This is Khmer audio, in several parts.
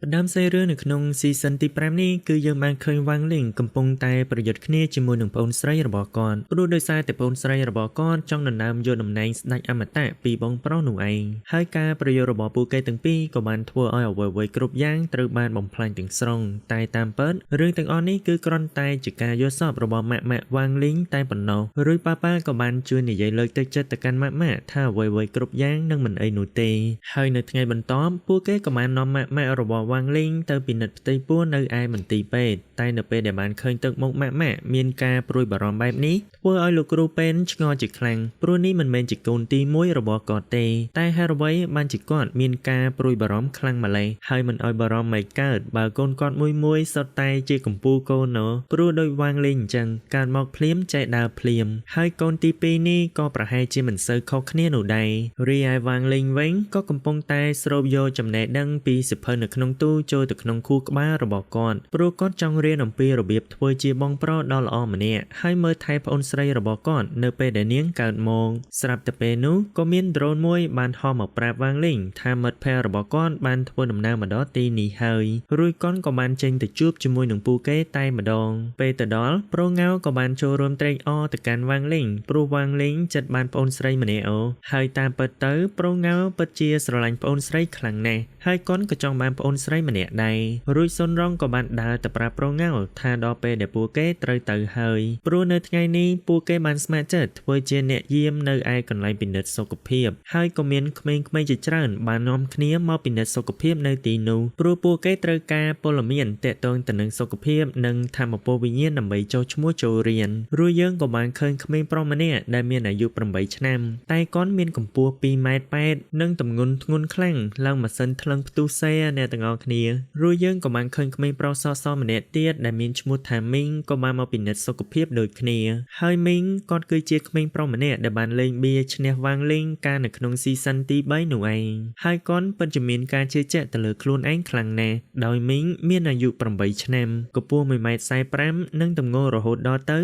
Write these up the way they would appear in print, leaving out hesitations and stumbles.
ផ្ដើមសាច់រឿងនៅក្នុង season ទី5នេះគឺយើងបានឃើញវ៉ាងលីងកំពុងតែប្រយុទ្ធគ្នាជាមួយនឹងប្អូនស្រីរបស់គាត់ព្រោះដោយសារតែប្អូនស្រីរបស់គាត់ចង់ដណ្ដើមយកតំណែងស្ដេចអមតៈពីបងប្រុសនោះឯងហើយការប្រយុទ្ធរបស់ពួកគេទាំងពីរក៏បានធ្វើឲ្យអ្វីៗគ្រប់យ៉ាងត្រូវបានបំផ្លាញទាំងស្រុងតែតាមពិតរឿងទាំងអស់នេះគឺគ្រាន់តែជាការយល់សប្តិរបស់ម៉ាក់ម៉ាក់វ៉ាងលីងតែប៉ុណ្ណោះរួចប៉ាប៉ាក៏បានជួយនិយាយលើកទឹកចិត្តទៅកាន់ម៉ាក់ម៉ាក់ថាអ្វីៗគ្រប់យ៉ាងនឹងមិនអីនោះទេហើយនៅថ្ងៃបន្ទាប់ពួកគេក៏បាននាំម៉ាក់ម៉ាក់របស់វ៉ាងលីងទៅពិនិត្យផ្ទៃពោះនៅឯមន្ទីរពេទ្យតែនៅពេលដែលបានឃើញទឹកមុខម៉ាក់ម៉ាក់មានការព្រួយបារម្ភបែបនេះធ្វើឲ្យលោកគ្រូពេនឆ្ងល់ជាខ្លាំងព្រោះនេះមិនមែនជាកូនទី1របស់គាត់ទេតែហេតុអ្វីបានជាគាត់មានការព្រួយបារម្ភខ្លាំងម្ល៉េះហើយមិនឲ្យបារម្ភមិនកើតបើកូនគាត់មួយមួយសុទ្ធតែជាកម្ពូលកូនណព្រោះដោយវ៉ាងលីងអញ្ចឹងកើតមកភ្លាមចេះដើរភ្លាមហើយកូនទី2នេះក៏ប្រហែលជាមិនសូវខុសគ្នានោះដែររីឯវ៉ាងលីងវិញក៏កំពុងតែស្រូបយកចំណេះដឹងពីសៀវភៅនៅក្នុងទូចូលទៅក្នុងខួរក្បាលរបស់គាត់ព្រោះគាត់ចង់រៀនអំពីរបៀបធ្វើជាបងប្រុសដ៏ល្អម្នាក់ហើយមើលថែប្អូនស្រីរបស់គាត់នៅពេលដែលនាងកើតមកស្រាប់តែពេលនោះក៏មានដ្រូនមួយបានហោះមកប្រាប់វ៉ាងលីងថាមិត្តភក្តិរបស់គាត់បានធ្វើដំណើរមកដល់ទីនេះហើយរួចគាត់ក៏បានចេញទៅជួបជាមួយនឹងពួកគេតែម្ដងពេលទៅដល់ប្រុងៅក៏បានចូលរួមត្រេកអរទៅកាន់វ៉ាងលីងព្រោះវ៉ាងលីងចិត្តបានប្អូនស្រីម្នាក់អូហើយតាមពិតទៅប្រុងៅពិតជាស្រឡាញ់ប្អូនស្រីខ្លាំងណាស់ហើយគាត់ក៏ចង់បានប្អូនស្រីម្នាក់ដែររួចសុនរងក៏បានដើរទៅប្រាប់ប្រុងៅថាដល់ពេលដែលពួកគេត្រូវទៅហើយព្រោះនៅថ្ងៃនេះពួកគេបានស្ម័គ្រចិត្តធ្វើជាអ្នកយាមនៅឯកន្លែងពិនិត្យសុខភាពហើយក៏មានក្មេងៗជាច្រើនបាននាំគ្នាមកពិនិត្យសុខភាពនៅទីនោះព្រោះពួកគេត្រូវការព័ត៌មានទាក់ទងទៅនឹងសុខភាពនិងធម៌ពលវិញ្ញាណដើម្បីចុះឈ្មោះចូលរៀនរួចយើងក៏បានឃើញក្មេងប្រុសម្នាក់ដែលមានអាយុ8ឆ្នាំតែគាត់មានកម្ពស់2ម៉ែត្រ8និងទម្ងន់ធ្ងន់ខ្លាំងឡើងម៉ាស៊ីនថ្លឹងផ្ទុះសេអ្នកទាំងអស់គ្នារួចយើងក៏បានឃើញក្មេងប្រុសសៗម្នាក់ទៀតដែលមានឈ្មោះថាមីងក៏បានមកពិនិត្យសុខភាពដូចគ្នាហើយមីងគាត់គឺជាក្មេងប្រុសម្នាក់ដែលបានលេងបៀឈ្នះវ៉ាងលីងកាលនៅក្នុង season ទី3នោះឯងហើយគាត់ពិតជាមានការជឿជាក់ទៅលើខ្លួនឯងខ្លាំងណាស់ដោយមីងមានអាយុ8ឆ្នាំកម្ពស់1.45ម៉ែត្រនិងទម្ងន់រហូតដល់ទៅ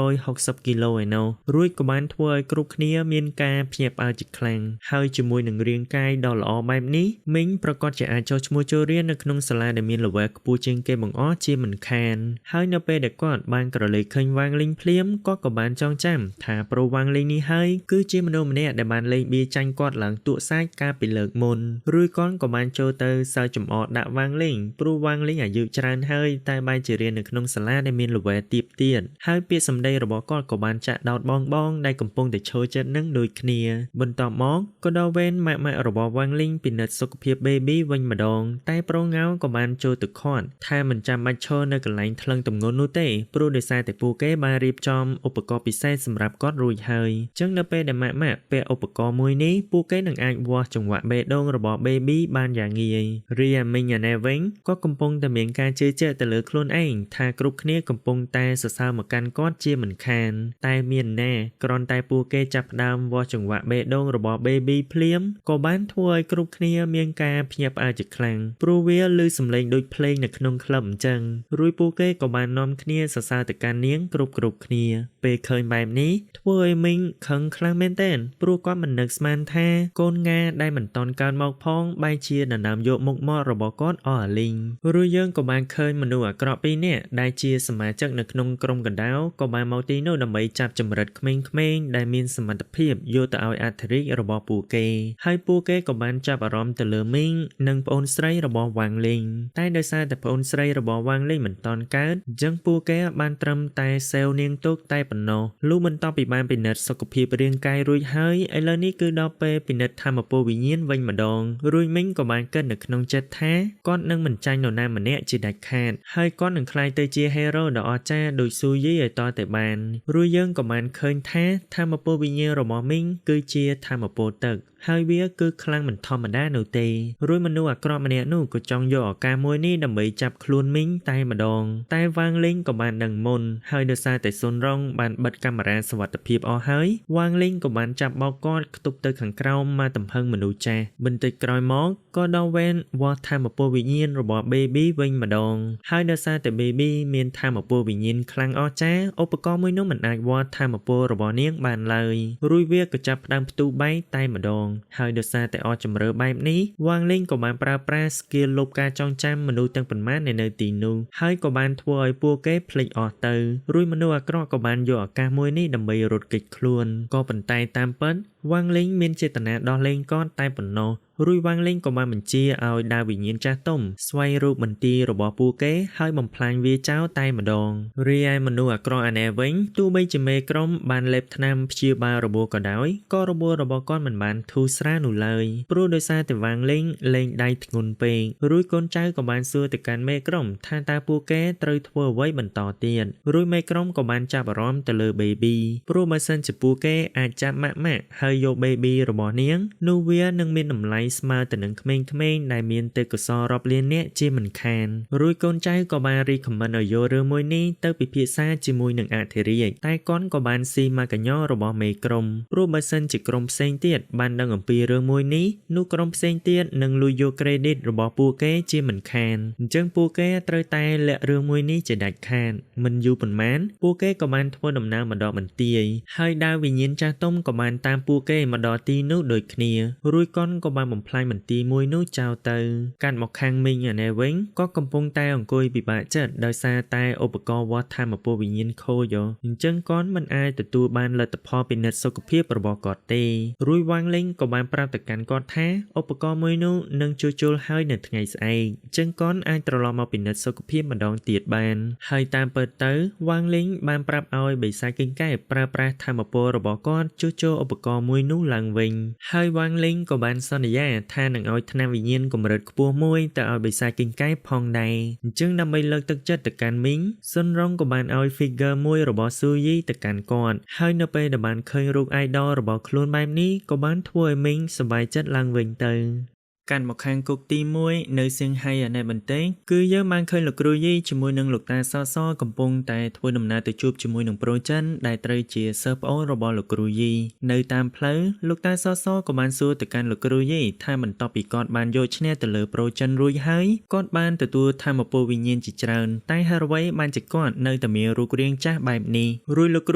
260គីឡូឯណោះរួចក៏បានធ្វើឲ្យគ្រប់គ្នាមានការភ្ញាក់ផ្អើលជាខ្លាំងហើយជាមួយនឹងរាងកាយដ៏ល្អបែបនេះមីងប្រកាសជាអាចចុះឈ្មោះចូលរៀននៅក្នុងសាលាដែលមាន level ខ្ពស់ជាងគេបង្អស់ជាមិនខានហើយនៅពេលដែលគាត់បានក្រឡេកឃើញវ៉ាងលីងភ្លាមគាត់ក៏បានចងចាំថាប្រូវ៉ាងលីងនេះហើយគឺជាមនុស្សម្នាក់ដែលបានលេងបៀចាញ់គាត់ឡើងទក់សាច់កាលពីលើកមុនរួចគាត់ក៏បានចូលទៅសើចចំអកដាក់វ៉ាងលីងព្រោះវ៉ាងលីងអាយុច្រើនហើយតែបែរជារៀននៅក្នុងសាលាដែលមាន level ទាបទៀតហើយពាក្យសម្ដីរបស់គាត់ក៏បានចាក់ដោតបងបងដែលកំពុងតែឈរចិត្តនឹងដូចគ្នាបន្ទាប់មកក៏ដល់វេនម៉ាក់ម៉ាក់របស់វ៉ាងលីងពិនិត្យសុខភាព baby វិញម្ដងតែប្រុងៅក៏បានចូលទៅឃាត់ថាមិនចាំបាច់ឈរនៅកន្លែងថ្លឹងទម្ងន់នោះទេព្រោះដោយសារតែពួកគេបានរៀបចំឧបករណ៍ពិសេសសម្រាប់គាត់រួចហើយចឹងនៅពេលដែលម៉ាក់ម៉ាក់ពាក់ឧបករណ៍មួយនេះពួកគេនឹងអាចវាស់ចង្វាក់បេះដូងរបស់ baby បានយ៉ាងងាយរីអាមីងអាណែវិញក៏កំពុងតែមានការជឿជាក់ទៅលើខ្លួនឯងថាគ្រប់គ្នាកំពុងតែសរសើរមកកាន់គាត់ជាមិនខានតែមានណាគ្រាន់តែពួកគេចាប់ផ្ដើមវាស់ចង្វាក់បេះដូងរបស់ baby ភ្លាមក៏បានធ្វើឲ្យគ្រប់គ្នាមានការភ្ញាក់ផ្អើលជាខ្លាំងព្រោះវាឮសំឡេងដូចភ្លេងនៅក្នុងក្លឹបអញ្ចឹងរួចពួកគេក៏បាននាំគ្នាសរសើរទៅកាន់នាងគ្រប់គ្នាពេលឃើញបែបនេះធ្វើឲ្យមីងខឹងខ្លាំងមែនទែនព្រោះគាត់មិននឹកស្មានថាកូនងាដែលមិនតន់កើតមកផងបែរជាដណ្ដើមយកមុខមាត់របស់គាត់អស់អាលីងរួចយើងក៏បានឃើញមនុស្សអាក្រក់ពីរនាក់ដែលជាសមាជិកនៅក្នុងក្រុមកណ្ដៅក៏បានមកទីនោះដើម្បីចាប់ចម្រិតក្មេងៗដែលមានសមត្ថភាពយកទៅឲ្យអធិរាជរបស់ពួកគេហើយពួកគេក៏បានចាប់អារម្មណ៍ទៅលើមីងនិងប្អូនស្រីរបស់វ៉ាងលីងតែដោយសារតែប្អូនស្រីរបស់វ៉ាងលីងមិនតន់កើតអញ្ចឹងពួកគេបានត្រឹមតែសេវនាងទុកតែប៉ុណ្ណោះលុះបន្ទាប់ពីបានពិនិត្យសុខភាពរាងកាយរួចហើយឥឡូវនេះគឺដល់ពេលពិនិត្យធម៌ពលវិញ្ញាណវិញម្ដងរួចមីងក៏បានគិតនៅក្នុងចិត្តថាគាត់នឹងមិនចាញ់នរណាម្នាក់ជាដាច់ខាតហើយគាត់នឹងក្លាយទៅជា hero ដ៏អស្ចារ្យដូចស៊ូយីឲ្យតតែបានរួចយើងក៏បានឃើញថាធម៌ពលវិញ្ញាណរបស់មីងគឺជាធម៌ពលទឹកហើយវាគឺខ្លាំងមិនធម្មតានោះទេរួចមនុស្សអាក្រក់ម្នាក់នោះក៏ចង់យកឱកាសមួយនេះដើម្បីចាប់ខ្លួនមីងតែម្ដងតែវ៉ាងលីងក៏បានដឹងមុនហើយដោយសារតែសុនរងបានបិទកាមេរ៉ាសុវត្ថិភាពអស់ហើយវ៉ាងលីងក៏បានចាប់បោកគាត់ខ្ទប់ទៅខាងក្រោមមកទំហឹងមនុស្សចាស់បន្តិចក្រោយមកក៏ដល់វេនវាស់ធម៌ពលវិញ្ញាណរបស់ baby វិញម្ដងហើយដោយសារតែ baby មានធម៌ពលវិញ្ញាណខ្លាំងអស្ចារ្យឧបករណ៍មួយនោះមិនអាចវាស់ធម៌ពលរបស់នាងបានឡើយរួចវាក៏ចាប់ផ្ដើមផ្ទុះបែកតែម្ដង ហើយដោយសារតែអស់ជំរឿបែបនេះវ៉ាងលីងក៏បានប្រើប្រាស់ skill លុបការចងចាំមនុស្សទាំងប៉ុន្មាននៅទីនោះហើយក៏បានធ្វើឲ្យពួកគេភ្លេចអស់ទៅរួចមនុស្សអាក្រក់ក៏បានយកឱកាសមួយនេះដើម្បីរត់គេចខ្លួនក៏ប៉ុន្តែតាមពិតវ៉ាងលីងមានចេតនាដោះលែងគាត់តែប៉ុណ្ណោះរួចវ៉ាងលីងក៏បានបញ្ជាឲ្យដាវវិញ្ញាណចាស់ទុំស្វែងរកបន្ទាយរបស់ពួកគេហើយបំផ្លាញវាចោលតែម្ដងរីឯមនុស្សអាក្រក់អាណែវិញទោះបីជាមេក្រុមបានលេបថ្នាំព្យាបាលរបួសក៏ដោយក៏របួសរបស់គាត់មិនបានធូរស្រាលនោះឡើយព្រោះដោយសារតែវ៉ាងលីងលេងដៃធ្ងន់ពេករួចកូនចៅក៏បានសួរទៅកាន់មេក្រុមថាតើពួកគេត្រូវធ្វើអ្វីបន្តទៀតរួចមេក្រុមក៏បានចាប់អារម្មណ៍ទៅលើ baby ព្រោះបើសិនជាពួកគេអាចចាប់ម៉ាក់ម៉ាក់ហើយយក baby របស់នាងនោះវានឹងមានតម្លៃស្មើទៅនឹងក្មេងៗដែលមានទេពកោសល្យរាប់លាននាក់ជាមិនខានរួចកូនចៅក៏បាន recommend ឲ្យយករឿងមួយនេះទៅពិភាក្សាជាមួយនឹងអធិរាជតែគាត់ក៏បានស៊ីមកកញ្ញរបស់មេក្រុមព្រោះបើសិនជាក្រុមផ្សេងទៀតបានដឹងអំពីរឿងមួយនេះនោះក្រុមផ្សេងទៀតនឹងលួចយក credit របស់ពួកគេជាមិនខានអញ្ចឹងពួកគេត្រូវតែលាក់រឿងមួយនេះជាដាច់ខាតមិនយូរប៉ុន្មានពួកគេក៏បានធ្វើដំណើរមកដល់បន្ទាយហើយដាវវិញ្ញាណចាស់ទុំក៏បានតាមពួកគេមកដល់ទីនោះដូចគ្នារួចកុនក៏បានបំផ្លាញបន្ទាយមួយនោះចោលទៅកាន់មកខាងមីងអានេះវិញក៏កំពុងតែអង្គុយពិបាកចិត្តដោយសារតែឧបករណ៍វាស់ធម្មពលវិញ្ញាណខូចអញ្ចឹងគាត់មិនអាចទទួលបានលទ្ធផលពិនិត្យសុខភាពរបស់គាត់ទេរួចវ៉ាងលីងក៏បានប្រាប់ទៅកាន់គាត់ថាឧបករណ៍មួយនោះនឹងជួសជុលហើយនៅថ្ងៃស្អែកអញ្ចឹងគាត់អាចត្រឡប់មកពិនិត្យសុខភាពម្ដងទៀតបានហើយតាមពិតទៅវ៉ាងលីងបានប្រាប់ឲ្យបិសាចគីងកែប្រើប្រាស់ធម្មពលរបស់គាត់ជួសជុលឧបករណ៍មួយនោះឡើងវិញហើយវ៉ាងលីងក៏បានសន្យាថានឹងឲ្យថ្នាំវិញ្ញាណកម្រិតខ្ពស់មួយទៅឲ្យបិសាចគីងកែផងដែរអញ្ចឹងដើម្បីលើកទឹកចិត្តទៅកាន់មីងស៊ុនរងក៏បានឲ្យ figure មួយរបស់ស៊ូយីទៅកាន់គាត់ហើយនៅពេលដែលបានឃើញរូប idol របស់ខ្លួនបែបនេះក៏បានធ្វើឲ្យមីងសប្បាយចិត្តឡើងវិញទៅកាន់មកខាងគុកទី1នៅសៀងហៃអាណែបន្តិចគឺយើងបានឃើញលោកគ្រូយីជាមួយនឹងលោកតាសសកំពុងតែធ្វើដំណើរទៅជួបជាមួយនឹងប្រូចិនដែលត្រូវជាសិស្សប្អូនរបស់លោកគ្រូយីនៅតាមផ្លូវលោកតាសសក៏បានសួរទៅកាន់លោកគ្រូយីថាបន្ទាប់ពីគាត់បានយកឈ្នះទៅលើប្រូចិនរួចហើយគាត់បានទទួលធម៌ពលវិញ្ញាណជាច្រើនតែហេតុអ្វីបានជាគាត់នៅតែមានរូបរាងចាស់បែបនេះរួចលោកគ្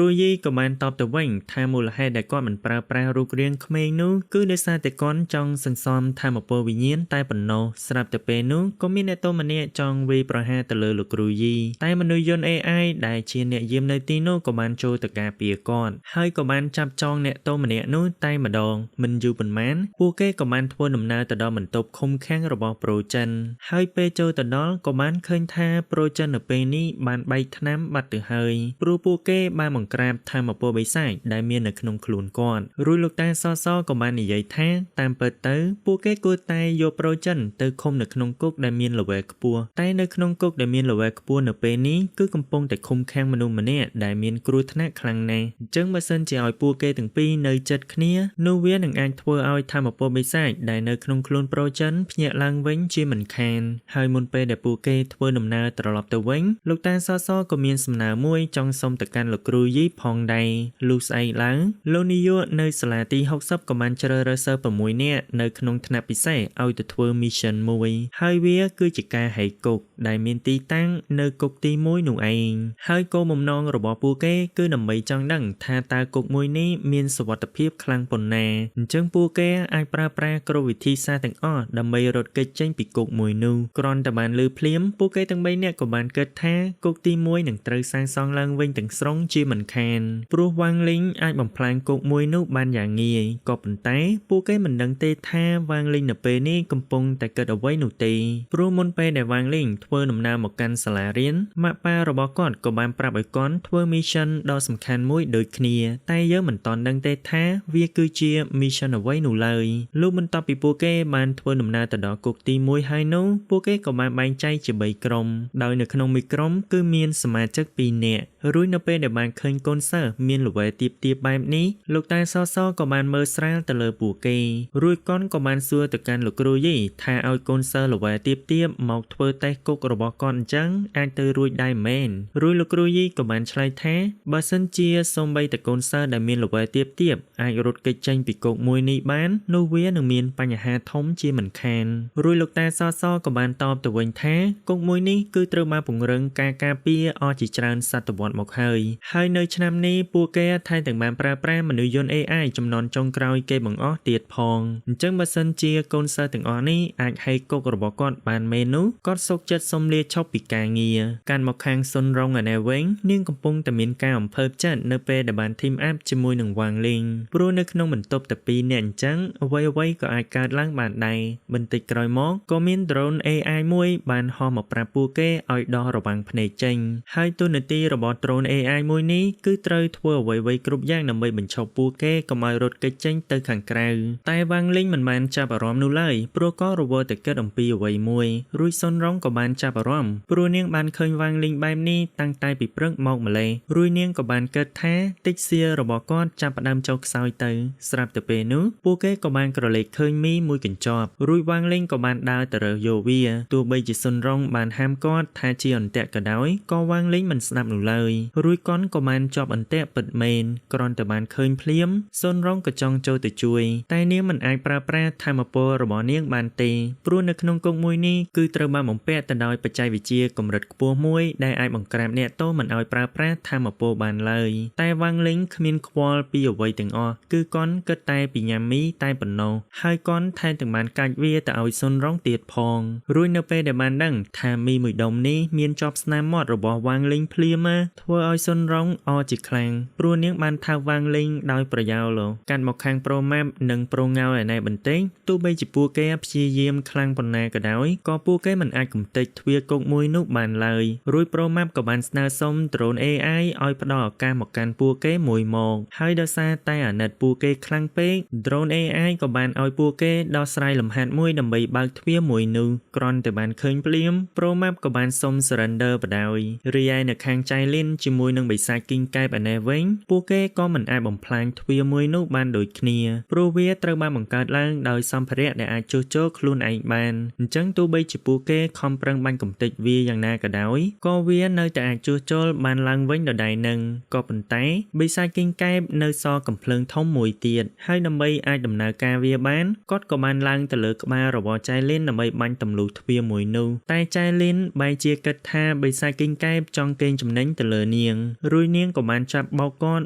រូយីក៏បានតបទៅវិញថាមូលហេតុដែលគាត់មិនប្រើប្រាស់រូបរាងក្មេងនោះគឺដោយសារតែគាត់ចង់សន្សំធម៌ពលវិញ្ញាណតែប៉ុណ្ណោះស្រាប់តែពេលនោះក៏មានអ្នកទោសម្នាក់ចង់វាយប្រហារទៅលើលោកគ្រូយីតែមនុស្សយន្ត AI ដែលជាអ្នកយាមនៅទីនោះក៏បានចូលទៅការពារគាត់ហើយក៏បានចាប់ចងអ្នកទោសម្នាក់នោះតែម្ដងមិនយូរប៉ុន្មានពួកគេក៏បានធ្វើដំណើរទៅដល់បន្ទប់ឃុំឃាំងរបស់ប្រូចិនហើយពេលចូលទៅដល់ក៏បានឃើញថាប្រូចិននៅពេលនេះបានបែកថ្នាំបាត់ទៅហើយព្រោះពួកគេបានបង្ក្រាបធម៌ពលបិសាចដែលមាននៅក្នុងខ្លួនគាត់រួចលោកតាសសក៏បាននិយាយថាតាមពិតទៅពួកគេគួរតែយកប្រូចិនទៅឃុំនៅក្នុងគុកដែលមានល្វែខ្ពស់តែនៅក្នុងគុកដែលមានល្វែខ្ពស់នៅពេលនេះគឺកំពុងតែឃុំឃាំងមនុស្សម្នាក់ដែលមានគ្រោះថ្នាក់ខ្លាំងណាស់អញ្ចឹងបើសិនជាឲ្យពួកគេទាំងពីរនៅចិត្តគ្នានោះវានឹងអាចធ្វើឲ្យធម៌ពលបិសាចដែលនៅក្នុងខ្លួនប្រូចិនភ្ញាក់ឡើងវិញជាមិនខានហើយមុនពេលដែលពួកគេធ្វើដំណើរត្រឡប់ទៅវិញលោកតាសសក៏មានសំណើមួយចង់សុំទៅកាន់លោកគ្រូយីផងដែរលុះស្អែកឡើងលោកនាយកនៅសាលាទី60ក៏បានជ្រើសរើសសិស្ស6នាក់នៅក្នុងថ្នាក់ពិសេសឲ្យទៅធ្វើ mission មួយហើយវាគឺជាការហែកគុកដែលមានទីតាំងនៅគុកទី1នោះឯងហើយគោលបំណងរបស់ពួកគេគឺដើម្បីចង់ដឹងថាតើគុកមួយនេះមានសុវត្ថិភាពខ្លាំងប៉ុណ្ណាអញ្ចឹងពួកគេអាចប្រើប្រាស់គ្រប់វិធីសាស្ត្រទាំងអស់ដើម្បីរត់គេចចេញពីគុកមួយនោះគ្រាន់តែបានលឺភ្លាមពួកគេទាំង3នាក់ក៏បានគិតថាគុកទី1នឹងត្រូវសាងសង់ឡើងវិញទាំងស្រុងជាមិនខានព្រោះវ៉ាងលីងអាចបំផ្លាញគុកមួយនោះបានយ៉ាងងាយក៏ប៉ុន្តែពួកគេមិនដឹងទេថាវ៉ាងលីងនៅពេលនេះកំពុងតែគិតអ្វីនោះទេព្រោះមុនពេលដែលវ៉ាងលីងធ្វើដំណើរមកកាន់សាលារៀនម៉ាក់ប៉ារបស់គាត់ក៏បានប្រាប់ឲ្យគាត់ធ្វើ mission ដ៏សំខាន់មួយដូចគ្នាតែយើងមិនទាន់ដឹងទេថាវាគឺជា mission អ្វីនោះឡើយលុះបន្ទាប់ពីពួកគេបានធ្វើដំណើរទៅដល់គុកទី1ហើយនោះពួកគេក៏បានបែងចែកជា3ក្រុមដោយនៅក្នុងមួយក្រុមគឺមានសមាជិក2នាក់រួចនៅពេលដែលបានឃើញកូនសិស្សមានល្វែទៀបទៀបបែបនេះលោកតាសសក៏បានមើលស្រាលទៅលើពួកគេរួចកុនក៏បានសួរទៅកាន់ កាន់លោកគ្រូយីថាឲ្យកូនសិស្សល្វែទៀបទៀបមកធ្វើតេស្តគុករបស់គាត់អញ្ចឹងអាចទៅរួចដែរមែនរួចលោកគ្រូយីក៏បានឆ្លើយថាបើសិនជាសូម្បីតែកូនសិស្សដែលមានល្វែទៀបទៀបអាចរត់គេចចេញពីគុកមួយនេះបាននោះវានឹងមានបញ្ហាធំជាមិនខានរួចលោកតាសសក៏បានតបទៅវិញថាគុកមួយនេះគឺត្រូវបានពង្រឹងការការពារអស់ជាច្រើនសតវត្សមកហើយហើយនៅឆ្នាំនេះពួកគេថែមទាំងបានប្រើប្រាស់មនុស្សយន្ត AI ចំនួនចុងក្រោយគេបង្អស់ទៀតផងអញ្ចឹងបើសិនជាកូនសិស្សទាំងអស់នេះអាចហែកគុករបស់គាត់បានមែននោះគាត់សុខចិត្តសុំលាឈប់ពីការងារកាន់មកខាងសុនរងឯនេះវិញនាងកំពុងតែមានការអំភើបចិត្តនៅពេលដែលបាន team up ជាមួយនឹងវ៉ាងលីងព្រោះនៅក្នុងបន្ទប់តែពីរនាក់អញ្ចឹងអ្វីៗក៏អាចកើតឡើងបានដែរបន្តិចក្រោយមកក៏មាន drone AI មួយបានហោះមកប្រាប់ពួកគេឲ្យដោះរបាំងភ្នែកចេញហើយទូនាទីរបស់ drone AI មួយនេះគឺត្រូវធ្វើអ្វីៗគ្រប់យ៉ាងដើម្បីបញ្ឈប់ពួកគេកុំឲ្យរត់គេចចេញទៅខាងក្រៅតែវ៉ាងលីងមិនបានចាប់អារម្មណ៍នោះឡើយព្រោះក៏រវល់តែគិតអំពីអ្វីមួយរួចសុនរងក៏បានចាប់អារម្មណ៍ព្រោះនាងបានឃើញវ៉ាងលីងបែបនេះតាំងតែពីព្រឹកមកម្លេះរួចនាងក៏បានគិតថាតិចសៀរបស់គាត់ចាប់ផ្ដើមចុះខ្សោយទៅស្រាប់តែពេលនោះពួកគេក៏បានក្រឡេកឃើញមីមួយកញ្ចប់រួចវ៉ាងលីងក៏បានដើរទៅរើសយកវាទោះបីជាសុនរងបានហាមគាត់ថាជាអន្ទាក់ក៏ដោយក៏វ៉ាងលីងមិនស្ដាប់នោះឡើយរួចគាត់ក៏បានជាប់អន្ទាក់ពិតមែនគ្រាន់តែបានឃើញភ្លាមសុនរងក៏ចង់ចូលទៅជួយតែនាងមិនអាចប្រើប្រាស់ធម៌ពលរបស់នាងបានទេព្រោះនៅក្នុងគុកមួយនេះគឺត្រូវបានបំពាក់ទៅដោយបច្ចេកវិទ្យាកម្រិតខ្ពស់មួយដែលអាចបង្ក្រាបអ្នកទោសមិនឲ្យប្រើប្រាស់ធម៌ពលបានឡើយតែវ៉ាងលីងគ្មានខ្វល់ពីអ្វីទាំងអស់គឺគាត់គិតតែពីញ៉ាំមីតែប៉ុណ្ណោះហើយគាត់ថែមទាំងបានកាច់វាទៅឲ្យសុនរងទៀតផងរួចនៅពេលដែលបានដឹងថាមីមួយដុំនេះមានជាប់ស្នាមមាត់របស់វ៉ាងលីងភ្លាមធ្វើឲ្យសុនរងអជាខ្លាំងព្រោះនាងបានថាវ៉ាងលីងដោយប្រយោលកាត់មកខាងប្រូម៉ាប់និងប្រូងៅឯណែបន្តិចទោះបីជាពួកគេព្យាយាមខ្លាំងប៉ុណ្ណាក៏ដោយក៏ពួកគេមិនអាចកំទេចទ្វារគុកមួយនោះបានឡើយរួចប្រូម៉ាប់ក៏បានស្នើសុំ drone AI ឲ្យផ្ដល់ឱកាសមកកាន់ពួកគេមួយមកហើយដោយសារតែអាណិតពួកគេខ្លាំងពេក drone AI ក៏បានឲ្យពួកគេដោះស្រាយលំហាត់មួយដើម្បីបើកទ្វារមួយនោះគ្រាន់តែបានឃើញភ្លាមប្រូម៉ាប់ក៏បានសុំ surrender បដ ாய் រីឯនៅខាងចៃលីនជាមួយនឹងបិសាចគីងកែបឯនេះវិញពួកគេក៏មិនអាចបំផ្លាញទ្វារមួយនោះបានដូចគ្នាព្រោះវាត្រូវបានបង្កើតឡើងដោយសម្ភារៈដែលអាចជួសជុលខ្លួនឯងបានអញ្ចឹងទោះបីជាពួកគេខំប្រឹងបាញ់កំទេចវាយ៉ាងណាក៏ដោយក៏វានៅតែអាចជួសជុលបានឡើងវិញដដែលនឹងក៏ប៉ុន្តែបិសាចគីងកែបនៅសល់កំភ្លើងធំមួយទៀតហើយដើម្បីអាចដំណើរការវាបានគាត់ក៏បានឡើងទៅលើក្បាលរបស់ចៃលីនដើម្បីបាញ់ទម្លុះទ្វារមួយនោះតែចៃលីនបែរជាគិតថាបិសាចគីងកែបចង់កេងចំណេញទៅលើនាងរួចនាងក៏បានចាប់បោកគាត់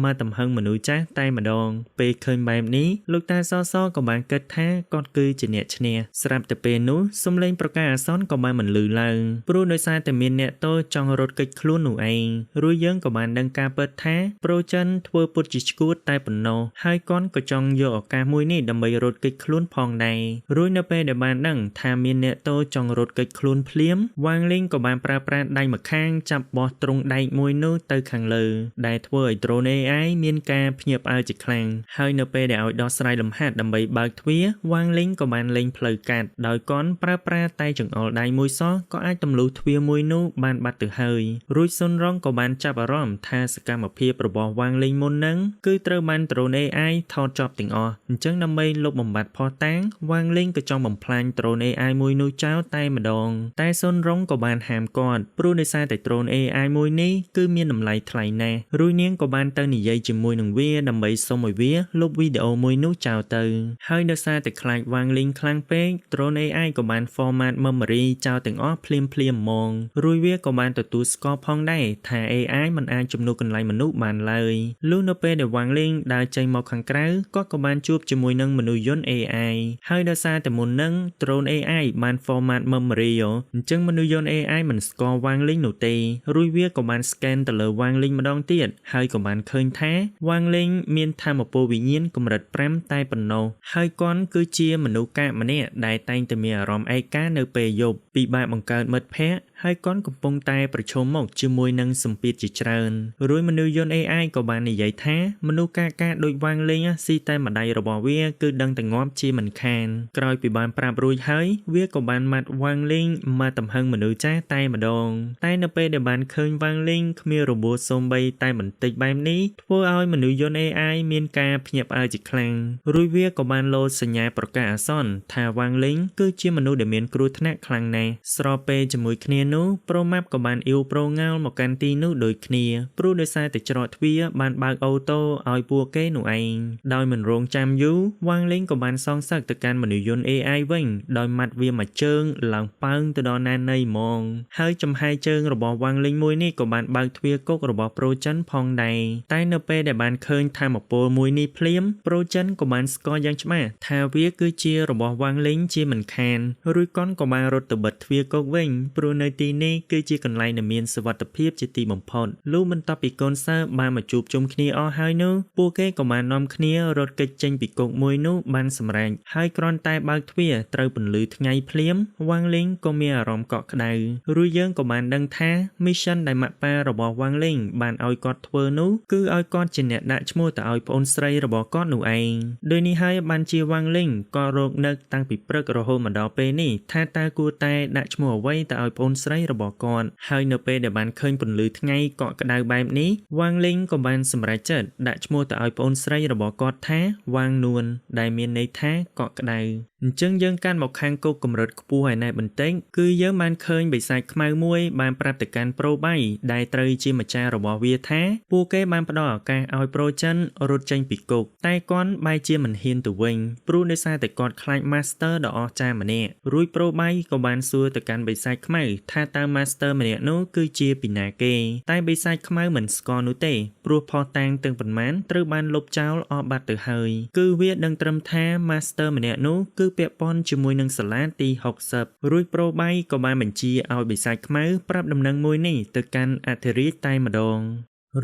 មកទំហឹងមនុស្សចាស់តែម្ដងពេលឃើញបែបនេះលោកតាសសក៏បានគិតថាគាត់គឺជាអ្នកឈ្នះស្រាប់តែពេលនោះសំឡេងប្រកាសអាសន្នក៏បានបន្លឺឡើងព្រោះដោយសារតែមានអ្នកទោសចង់រត់គេចខ្លួននោះឯងរួចយើងក៏បានដឹងការពិតថាប្រូចិនធ្វើពុតជាឈួតតែប៉ុណ្ណោះហើយគាត់ក៏ចង់យកឱកាសមួយនេះដើម្បីរត់គេចខ្លួនផងដែររួចនៅពេលដែលបានដឹងថាមានអ្នកទោសចង់រត់គេចខ្លួនភ្លាមវ៉ាងលីងក៏បានប្រើប្រាស់ដៃម្ខាងចាប់បោះទ្រុងដែកមួយនោះទៅខាងលើដែលធ្វើឲ្យ drone AI មានការភ្ញាក់ផ្អើលជាខ្លាំងហើយនៅពេលដែលឲ្យដោះស្រាយលំហាត់ដើម្បីបើកទ្វារវ៉ាងលីងក៏បានលេងផ្លូវកាត់ដោយកនប្រើប្រាស់តែចង្អុលដៃមួយសោះក៏អាចទម្លុះទ្វារមួយនោះបានបាត់ទៅហើយរួចសុនរងក៏បានចាប់អារម្មណ៍ថាសកម្មភាពរបស់វ៉ាងលីងមុននឹងគឺត្រូវបាន drone AI ថតជាប់ទាំងអស់អញ្ចឹងដើម្បីលុបបំបាត់ភស្តុតាងវ៉ាងលីងក៏ចង់បំផ្លាញ drone AI មួយនោះចោលតែម្ដងតែសុនរងក៏បានហាមគាត់ព្រោះដោយសារតែ drone AI មួយនេះគឺមានតម្លៃថ្លៃណាស់រួចនាងក៏បានទៅនិយាយជាមួយនឹងវាដើម្បីសុំឲ្យវាលុបវីដេអូមួយនោះចោលទៅហើយដោយសារតែខ្លាចវ៉ាងលីងខ្លាំងពេក drone AI ក៏បាន format memory ចោលទាំងអស់ភ្លាមភ្លាមហ្មងរួចវាក៏បានទទួលស្គាល់ផងដែរថា AI មិនអាចជំនួសកន្លែងមនុស្សបានឡើយលុះនៅពេលដែលវ៉ាងលីងដើរចេញមកខាងក្រៅគាត់ក៏បានជួបជាមួយនឹងមនុស្សយន្ត AI ហើយដោយសារតែមុននឹង drone AI បាន format memory អញ្ចឹងមនុស្សយន្ត AI មិនស្គាល់វ៉ាងលីងនោះទេរួចវាក៏បាន scan ទៅលើវ៉ាងលីងម្ដងទៀតហើយក៏បានឃើញថាវ៉ាងលីងមានធម៌ពលវិញ្ញាណកម្រិត5តែប៉ុណ្ណោះហើយគាត់គឺជាមនុស្សកាកម្នាក់ដែលតែងតែមានអារម្មណ៍ឯកានៅពេលយប់ពិបាកបង្កើតមិត្តភ័ក្តិហើយគាត់កំពុងតែប្រឈមមុខជាមួយនឹងសម្ពាធជាច្រើនរួចមនុស្សយន្ត AI ក៏បាននិយាយថាមនុស្សកាកាដូចវ៉ាងលីងស៊ីតែម្ដាយរបស់វាគឺដឹងតែងាប់ជាមិនខានក្រោយពីបានប្រាប់រួចហើយវាក៏បានម៉ាត់វ៉ាងលីងមកទំហឹងមនុស្សចាស់តែម្ដងតែនៅពេលដែលបានឃើញវ៉ាងលីងគ្មានរបួសសូម្បីតែបន្តិចបែបនេះធ្វើឲ្យមនុស្សយន្ត AI មានការភ្ញាក់ផ្អើលជាខ្លាំងរួចវាក៏បានលោតសញ្ញាប្រកាសអាស សន្នថាវ៉ាងលីងគឺជាមនុស្សដែលមានគ្រោះថ្នាក់ខ្លាំងណាស់ស្របពេលជាមួយគ្នានោះប្រូម៉ាប់ក៏បានអ៊ីវប្រូង៉ាល់មកកាន់ទីនោះដូចគ្នាព្រោះដោយសារតែច្រកទ្វារបានបើកអូតូឲ្យពួកគេនោះឯងដោយមិនរងចាំយូរវ៉ាងលីងក៏បានសងសឹកទៅកាន់មនុស្សយន្ត AI វិញដោយម៉ាត់វាមួយជើងឡើងប៉ើងទៅដល់ណានៃហ្មងហើយចំហាយជើងរបស់វ៉ាងលីងមួយនេះក៏បានបើកទ្វារគុករបស់ប្រូចិនផងដែរតែនៅពេលដែលបានឃើញធម្មពលមួយនេះភ្លាមប្រូចិនក៏បានស្គាល់យ៉ាងច្បាស់ថាវាគឺជារបស់វ៉ាងលីងជាមិនខានរួចកនក៏បានរត់ទៅបិទទ្វារគុកវិញព្រោះនៅទីនេះគឺជាកន្លែងដែលមានសុវត្ថិភាពជាទីបំផុតលុះបន្ទាប់ពីកូនសិស្សបានមកជួបជុំគ្នាអស់ហើយនោះពួកគេក៏បាននាំគ្នារត់គេចចេញពីគុកមួយនោះបានសម្រេចហើយគ្រាន់តែបើកទ្វារត្រូវពន្លឺថ្ងៃភ្លាមវ៉ាងលីងក៏មានអារម្មណ៍កក់ក្ដៅរួចយើងក៏បានដឹងថា mission ដែលម៉ាក់ប៉ារបស់វ៉ាងលីងបានឲ្យគាត់ធ្វើនោះគឺឲ្យគាត់ជាអ្នកដាក់ឈ្មោះទៅឲ្យប្អូនស្រីរបស់គាត់នោះឯងដោយនេះហើយបានជាវ៉ាងលីងក៏រកនឹកតាំងពីព្រឹករហូតមកដល់ពេលនេះថាតើគួរតែដាក់ឈ្មោះអ្វីទៅឲ្យប្អូនស្រីរបស់គាត់ហើយនៅពេលដែលបានឃើញពន្លឺថ្ងៃកក់ក្ដៅបែបនេះវ៉ាងលីងក៏បានសម្រេចចិត្តដាក់ឈ្មោះទៅឲ្យប្អូនស្រីរបស់គាត់ថាវ៉ាងនួនដែលមានន័យថាកក់ក្ដៅអញ្ចឹងយើងកាន់មកខាងគុកកម្រិតខ្ពស់ឯណែបន្តិចគឺយើងបានឃើញបិសាចខ្មៅមួយបានប្រាប់ទៅកាន់ប្រូបៃដែលត្រូវជាម្ចាស់របស់វាថាពួកគេបានផ្ដល់ឱកាសឲ្យប្រូចិនរត់ចេញពីគុកតែគាត់បែរជាមិនហ៊ានទៅវិញព្រោះដោយសារតែគាត់ខ្លាច Master ដ៏អស្ចារ្យម្នាក់រួចប្រូបៃក៏បានសួរទៅកាន់បិសាចខ្មៅថាតើ Master ម្នាក់នោះគឺជាពីណាគេតែបិសាចខ្មៅមិនស្គាល់នោះទេព្រោះភស្តុតាងទាំងប៉ុន្មានត្រូវបានលុបចោលអស់បាត់ទៅហើយគឺវាដឹងត្រឹមថា Master ម្នាក់នោះគឺពាក់ព័ន្ធជាមួយនឹងសាលាទី60រួចប្រូបៃក៏បានបញ្ជាឲ្យបិសាចខ្មៅប្រាប់ដំណឹងមួយនេះទៅកាន់អធិរាជតែម្ដង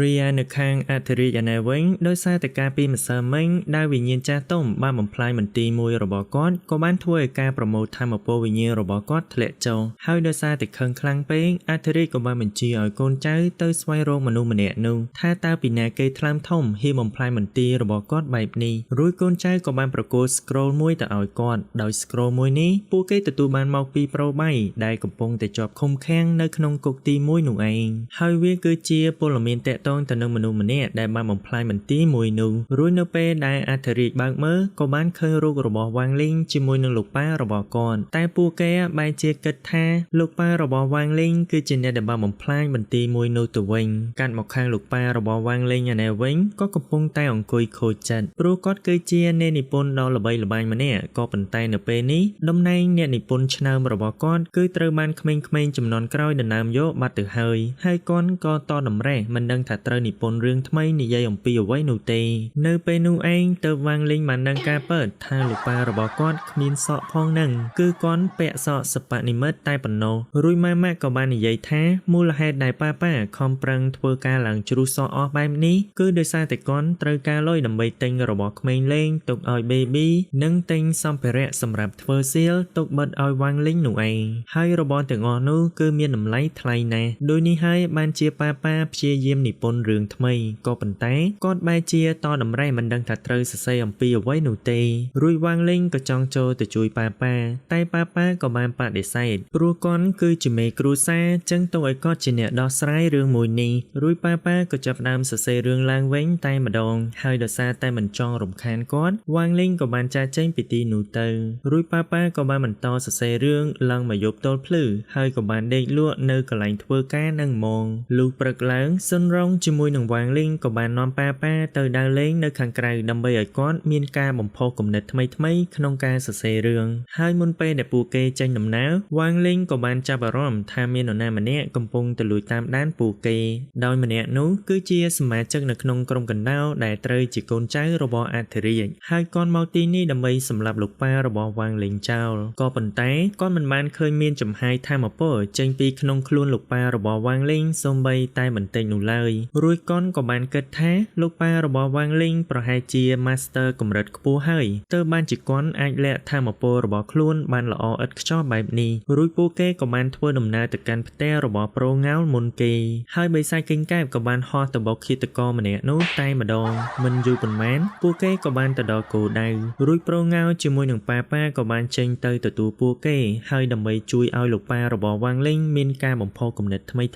រីឯនៅខាងអធិរាជឯណេវិញដោយសារតែការពីម្សិលមិញដែលវិញ្ញាណចាស់ទុំបានបំផ្លាញមន្ទីរមួយរបស់គាត់ក៏បានធ្វើឲ្យការប្រមូលធម្មពលវិញ្ញាណរបស់គាត់ធ្លាក់ចុះហើយដោយសារតែខឹងខ្លាំងពេកអធិរាជក៏បានបញ្ជាឲ្យកូនចៅទៅស្វែងរកមនុស្សម្នាក់នោះថាតើពីណាគេថ្លើមធំហ៊ានបំផ្លាញមន្ទីររបស់គាត់បែបនេះរួចកូនចៅក៏បានប្រគល់ scroll មួយទៅឲ្យគាត់ដោយ scroll មួយនេះពួកគេទទួលបានមកពីប្រូបៃដែលកំពុងតែជាប់ឃុំឃាំងនៅក្នុងគុកទី1នោះឯងហើយវាគឺជាពលមានតាក់ទងទៅនឹងមនុស្សម្នាក់ដែលបានបំផ្លាញមន្ទីរមួយនោះរួចនៅពេលដែលអធិរាជបើកមើលក៏បានឃើញរូបរបស់វ៉ាងលីងជាមួយនឹងលោកប៉ារបស់គាត់តែពួកគេបែរជាគិតថាលោកប៉ារបស់វ៉ាងលីងគឺជាអ្នកដែលបានបំផ្លាញមន្ទីរមួយនោះទៅវិញកាត់មកខាងលោកប៉ារបស់វ៉ាងលីងឯនេះវិញក៏កំពុងតែអង្គុយខូចចិត្តព្រោះគាត់គឺជាអ្នកនិពន្ធដ៏ល្បីល្បាញម្នាក់ក៏ប៉ុន្តែនៅពេលនេះតំណែងអ្នកនិពន្ធឆ្នើមរបស់គាត់គឺត្រូវបានក្មេងៗចំនួនក្រោយដណ្ដើមយកបាត់ទៅហើយហើយគាត់ក៏តតម្រេះមិនដឹងថាត្រូវនិពន្ធរឿងថ្មីនិយាយអំពីអ្វីនោះទេនៅពេលនោះឯងទៅវ៉ាងលីងបានដឹងការពិតថាលោកប៉ារបស់គាត់គ្មានសក់ផងនឹងគឺគាត់ពាក់សក់សបនិមិត្តតែប៉ុណ្ណោះរួចម៉ាម៉ាក៏បាននិយាយថាមូលហេតុដែលប៉ាប៉ាខំប្រឹងធ្វើការឡើងជ្រុះសក់អស់បែបនេះគឺដោយសារតែគាត់ត្រូវការលុយដើម្បីទិញរបស់ក្មេងលេងទុកឲ្យ baby និងទិញសម្ភារៈសម្រាប់ធ្វើសៀលទុកបិទឲ្យវ៉ាងលីងនោះឯងហើយរបស់ទាំងអស់នោះគឺមានតម្លៃថ្លៃណាស់ដោយនេះហើយបានជាប៉ាប៉ាព្យាយាមនិពន្ធរឿងថ្មីក៏ប៉ុន្តែគាត់បែរជាតតម្រេះមិនដឹងថាត្រូវសរសេរអំពីអ្វីនោះទេរួចវ៉ាងលីងក៏ចង់ចូលទៅជួយប៉ាប៉ាតែប៉ាប៉ាក៏បានបដិសេធព្រោះគាត់គឺជាមេគ្រួសារចឹងទុកឲ្យគាត់ជាអ្នកដោះស្រាយរឿងមួយនេះរួចប៉ាប៉ាក៏ចាប់ផ្ដើមសរសេររឿងឡើងវិញតែម្ដងហើយដោយសារតែមិនចង់រំខានគាត់វ៉ាងលីងក៏បានចាកចេញពីទីនោះទៅរួចប៉ាប៉ាក៏បានបន្តសរសេររឿងឡើងមកយប់ទល់ភ្លឺហើយក៏បានដេកលក់នៅកន្លែងធ្វើការនឹងហ្មងលុះព្រឹកឡើងសុនរងជាមួយនឹងវ៉ាងលីងក៏បាននាំប៉ាប៉ាទៅដើរលេងនៅខាងក្រៅដើម្បីឲ្យគាត់មានការបំផុសគំនិតថ្មីៗក្នុងការសរសេររឿងហើយមុនពេលដែលពួកគេចេញដំណើរវ៉ាងលីងក៏បានចាប់អារម្មណ៍ថាមាននរណាម្នាក់កំពុងទៅលួចតាមដានពួកគេដោយម្នាក់នោះគឺជាសមាជិកនៅក្នុងក្រុមកណ្ដាលដែលត្រូវជាកូនចៅរបស់អធិរាជហើយគាត់មកទីនេះដើម្បីសម្លាប់លោកប៉ារបស់វ៉ាងលីងចោលក៏ប៉ុន្តែគាត់មិនបានឃើញមានចំហាយធម្មពលចេញពីក្នុងខ្លួនលោកប៉ារបស់វ៉ាងលីងសូម្បីតែបន្តិចនោះឡើយរួចគាត់ក៏បានគិតថាលោកប៉ារបស់វ៉ាងលីងប្រហែលជា Master កម្រិតខ្ពស់ហើយទើបបានជាគាត់អាចលាក់ធម្មពលរបស់ខ្លួនបានល្អឥតខ្ចោះបែបនេះរួចពួកគេក៏បានធ្វើដំណើរទៅកាន់ផ្ទះរបស់ប្រូង៉ាលមុនគេហើយបិសាចកេងកែបក៏បានហោះទៅបុកឃាតករម្នាក់នោះតែម្ដងមិនយូរប៉ុន្មានពួកគេក៏បានទៅដល់គោលដៅរួចប្រូង៉ាលជាមួយនឹងប៉ាប៉ាក៏បានចេញទៅទទួលពួកគេហើយដើម្បីជួយឲ្យលោកប៉ារបស់វ៉ាងលីងមានការបំផុសគំនិតថ្មីៗ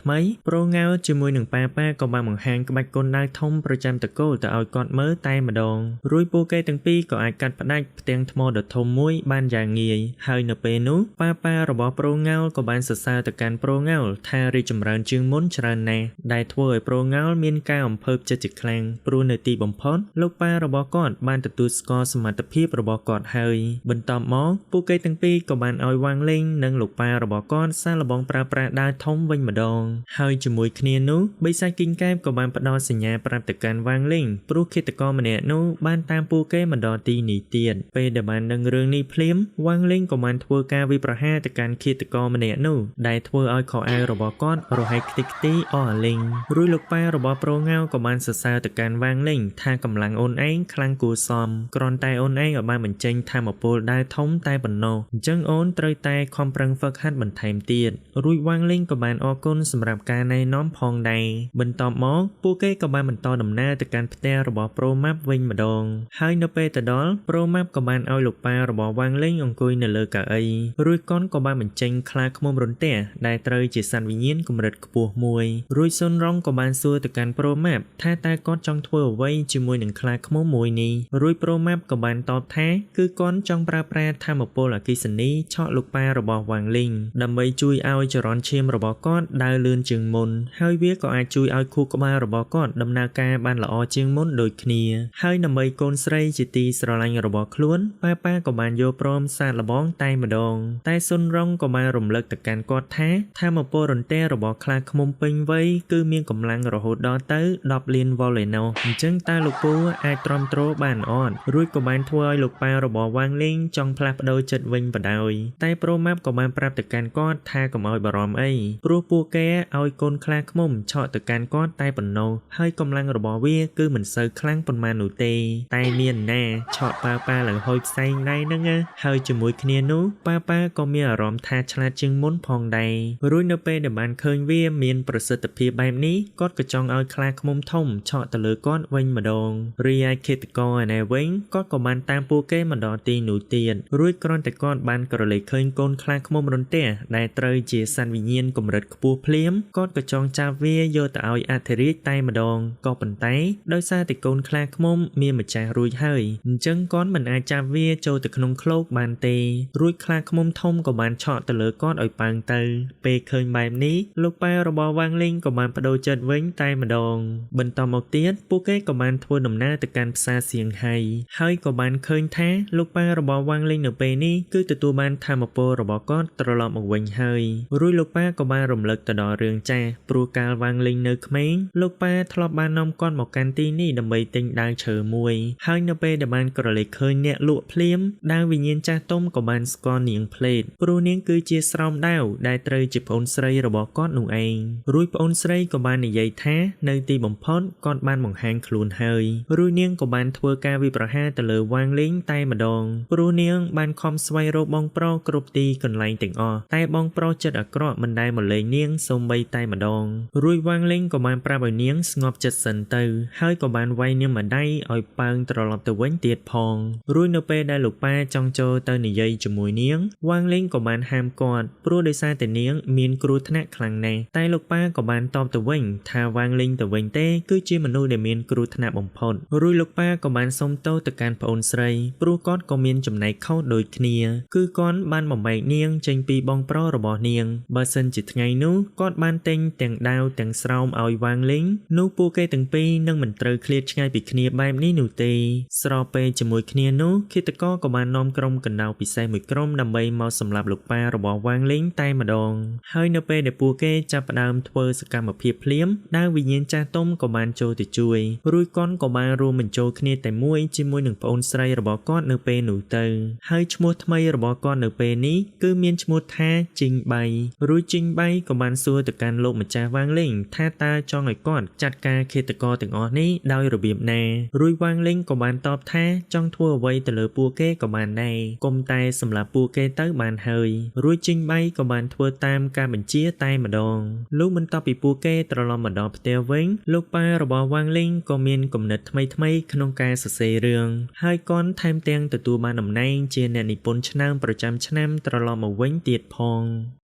ប្រូង៉ាលជាមួយនឹងប៉ាប៉ាក៏ ក៏បានបង្ហាញក្បាច់គុនដាវធំប្រចាំត្រកូលទៅឲ្យគាត់មើលតែម្ដងរួចពួកគេទាំងពីរក៏អាចកាត់ផ្តាច់ផ្ទាំងថ្មដ៏ធំមួយបានយ៉ាងងាយហើយនៅពេលនោះប៉ាប៉ារបស់ប្រូងោលក៏បានសរសើរទៅកាន់ប្រូងោលថារីកចម្រើនជាងមុនច្រើនណាស់ដែលធ្វើឲ្យប្រូងោលមានការអំភើបចិត្តជាខ្លាំងព្រោះនៅទីបំផុតលោកប៉ារបស់គាត់បានទទួលស្គាល់សមត្ថភាពរបស់គាត់ហើយបន្ទាប់មកពួកគេទាំងពីរក៏បានឲ្យវ៉ាងលីងនិងលោកប៉ារបស់គាត់សាកល្បងប្រើប្រាស់ដាវធំវិញម្ដងហើយជាមួយគ្នានោះបិសាចគីងកែបក៏បានផ្ដល់សញ្ញាប្រាប់ទៅកាន់វ៉ាងលីងព្រោះឃាតករម្នាក់នោះបានតាមពួកគេមកដល់ទីនេះទៀតពេលដែលបានដឹងរឿងនេះភ្លាមវ៉ាងលីងក៏បានធ្វើការវិប្រហារទៅកាន់ឃាតករម្នាក់នោះដែលធ្វើឲ្យខោអាវរបស់គាត់រហែកខ្ទេចខ្ទីអស់អាលីងរួចលោកប៉ារបស់ប្រូងៅក៏បានសរសើរទៅកាន់វ៉ាងលីងថាកម្លាំងអូនឯងខ្លាំងគួរសមគ្រាន់តែអូនឯងឲ្យបានបញ្ចេញធម៌ពលដែលធំតែប៉ុណ្ណោះអញ្ចឹងអូនត្រូវតែខំប្រឹងហ្វឹកហាត់បន្ថែមទៀតរួចវ៉ាងលីងក៏បានអរគុណសម្រាប់ការណែនាំផងដែរបន្ទាប់មកពួកគេក៏បានបន្តដំណើរទៅកាន់ផ្ទះរបស់ប្រូម៉ាប់វិញម្ដងហើយនៅពេលទៅដល់ប្រូម៉ាប់ក៏បានឲ្យលោកប៉ារបស់វ៉ាងលីងអង្គុយនៅលើកៅអីរួចកូនក៏បានបញ្ចេញខ្លាឃ្មុំរន្ទះដែលត្រូវជាសត្វវិញ្ញាណកម្រិតខ្ពស់មួយរួចសុនរងក៏បានសួរទៅកាន់ប្រូម៉ាប់ថាតើគាត់ចង់ធ្វើអ្វីជាមួយនឹងខ្លាឃ្មុំមួយនេះរួចប្រូម៉ាប់ក៏បានតបថាគឺគាត់ចង់ប្រើប្រាស់ធម៌ពលអគ្គិសនីឆក់លោកប៉ារបស់វ៉ាងលីងដើម្បីជួយឲ្យចរន្តឈាមរបស់គាត់ដើរលឿនជាងមុនហើយវាក៏អាចជួយឲ្យខួរក្បាលរបស់គាត់ដំណើរការបានល្អជាងមុនដូចគ្នាហើយដើម្បីកូនស្រីជាទីស្រឡាញ់របស់ខ្លួនប៉ាប៉ាក៏បានយល់ព្រមសាកល្បងតែម្ដងតែសុនរងក៏បានរំលឹកទៅកាន់គាត់ថាធម៌ពលរន្ទះរបស់ខ្លាឃ្មុំពេញវ័យគឺមានកម្លាំងរហូតដល់ទៅ10លានវ៉ុលឯណោះអញ្ចឹងតើលោកពូអាចទ្រាំទ្របានអត់រួចក៏បានធ្វើឲ្យលោកប៉ារបស់វ៉ាងលីងចង់ផ្លាស់ប្ដូរចិត្តវិញបណ្ដោយតែប្រូម៉ាប់ក៏បានប្រាប់ទៅកាន់គាត់ថាកុំឲ្យបារម្ភអីព្រោះពួកគេឲ្យកូនខ្លាឃ្មុំឆក់ទៅកាន់គាត់តែប៉ុណ្ណោះហើយកម្លាំងរបស់វាគឺមិនសូវខ្លាំងប៉ុន្មាននោះទេតែមានណាឆក់ប៉ាប៉ាឡើងហុយផ្សែងដែរហ្នឹងណាហើយជាមួយគ្នានោះប៉ាប៉ាក៏មានអារម្មណ៍ថាឆ្លាតជាងមុនផងដែររួចនៅពេលដែលបានឃើញវាមានប្រសិទ្ធភាពបែបនេះគាត់ក៏ចង់ឲ្យខ្លាឃ្មុំធំឆក់ទៅលើគាត់វិញម្ដងរីឯឃាតករឯនេះវិញគាត់ក៏បានតាមពួកគេមកដល់ទីនោះទៀតរួចគ្រាន់តែគាត់បានក្រឡេកឃើញកូនខ្លាឃ្មុំរន្ទះដែលត្រូវជាសត្វវិញ្ញាណកម្រិតខ្ពស់ភ្លាមគាត់ក៏ចង់ចាប់វាយកទៅឲ្យអធិរាជតែម្ដងក៏ប៉ុន្តែដោយសារតែកូនខ្លាឃ្មុំមានម្ចាស់រួចហើយអញ្ចឹងគាត់មិនអាចចាប់វាចូលទៅក្នុងឃ្លោកបានទេរួចខ្លាឃ្មុំធំក៏បានឆក់ទៅលើគាត់ឲ្យប៉ើងទៅពេលឃើញបែបនេះលោកប៉ារបស់វ៉ាងលីងក៏បានបដូរចិត្តវិញតែម្ដងបន្តមកទៀតពួកគេក៏បានធ្វើដំណើរទៅកាន់ផ្សារសៀងហៃហើយក៏បានឃើញថាលោកប៉ារបស់វ៉ាងលីងនៅពេលនេះគឺទទួលបានធម៌ពលរបស់គាត់ត្រឡប់មកវិញហើយរួចលោកប៉ាក៏បានរំលឹកទៅដល់រឿងចាស់ព្រោះកាលវ៉ាងលីងនៅក្មេងលោកប៉ាធ្លាប់បាននាំគាត់មកកាន់ទីនេះដើម្បីទិញដាវឈើមួយហើយនៅពេលដែលបានក្រឡេកឃើញអ្នកលក់ភ្លាមដាវវិញ្ញាណចាស់ទុំក៏បានស្គាល់នាងភ្លេតព្រោះនាងគឺជាស្រោមដាវដែលត្រូវជាប្អូនស្រីរបស់គាត់នោះឯងរួចប្អូនស្រីក៏បាននិយាយថានៅទីបំផុតគាត់បានបង្ហាញខ្លួនហើយរួចនាងក៏បានធ្វើការវិប្រហារទៅលើវ៉ាងលីងតែម្ដងព្រោះនាងបានខំស្វែងរកបងប្រុសគ្រប់ទីកន្លែងទាំងអស់តែបងប្រុសចិត្តអាក្រក់មិនដែលមកលេងនាងសូម្បីតែម្ដងរួចវ៉ាងលីងក៏បានប្រាប់ឲ្យនាងស្ងប់ចិត្តសិនទៅហើយក៏បានវាយនាងម្ដាយឲ្យប៉ើងត្រឡប់ទៅវិញទៀតផងរួចនៅពេលដែលលោកប៉ាចង់ចូលទៅនិយាយជាមួយនាងវ៉ាងលីងក៏បានហាមគាត់ព្រោះដោយសារតែនាងមានគ្រោះថ្នាក់ខ្លាំងណាស់តែលោកប៉ាក៏បានតបទៅវិញថាវ៉ាងលីងទៅវិញទេគឺជាមនុស្សដែលមានគ្រោះថ្នាក់បំផុតរួចលោកប៉ាក៏បានសុំទោសទៅកាន់ប្អូនស្រីព្រោះគាត់ក៏មានចំណែកខុសដូចគ្នាគឺគាត់បានបំបែកនាងចេញពីបងប្រុសរបស់នាងបើសិនជាថ្ងៃនោះគាត់បានទិញទាំងដាវទាំងស្រោមឲ្យវ៉ាងលីងនោះពួកគេទាំងពីរនឹងមិនត្រូវឃ្លាតឆ្ងាយពីគ្នាបែបនេះនោះទេស្របពេលជាមួយគ្នានោះឃាតករក៏បាននាំក្រុមកណ្ដៅពិសេសមួយក្រុមដើម្បីមកសម្លាប់លោកប៉ារបស់វ៉ាងលីងតែម្ដងហើយនៅពេលដែលពួកគេចាប់ផ្ដើមធ្វើសកម្មភាពភ្លាមដាវវិញ្ញាណចាស់ទុំក៏បានចូលទៅជួយរួចគាត់ក៏បានរួមបញ្ចូលគ្នាតែមួយជាមួយនឹងប្អូនស្រីរបស់គាត់នៅពេលនោះទៅហើយឈ្មោះថ្មីរបស់គាត់នៅពេលនេះគឺមានឈ្មោះថាជីងបៃរួចជីងបៃក៏បានសួរទៅកាន់លោកម្ចាស់វ៉ាងលីងថាតើចង់ឲ្យគាត់ចាត់ការឃាតករទាំងអស់នេះដោយរបៀបណារួចវ៉ាងលីងក៏បានតបថាចង់ធ្វើអ្វីទៅលើពួកគេក៏បានដែរកុំតែសម្លាប់ពួកគេទៅបានហើយរួចជីងបៃក៏បានធ្វើតាមការបញ្ជាតែម្ដងលុះបន្ទាប់ពីពួកគេត្រឡប់មកដល់ផ្ទះវិញលោកប៉ារបស់វ៉ាងលីងក៏មានគំនិតថ្មីៗក្នុងការសរសេររឿងហើយគាត់ថែមទាំងទទួលបានតំណែងជាអ្នកនិពន្ធឆ្នើមប្រចាំឆ្នាំត្រឡប់មកវិញទៀតផង។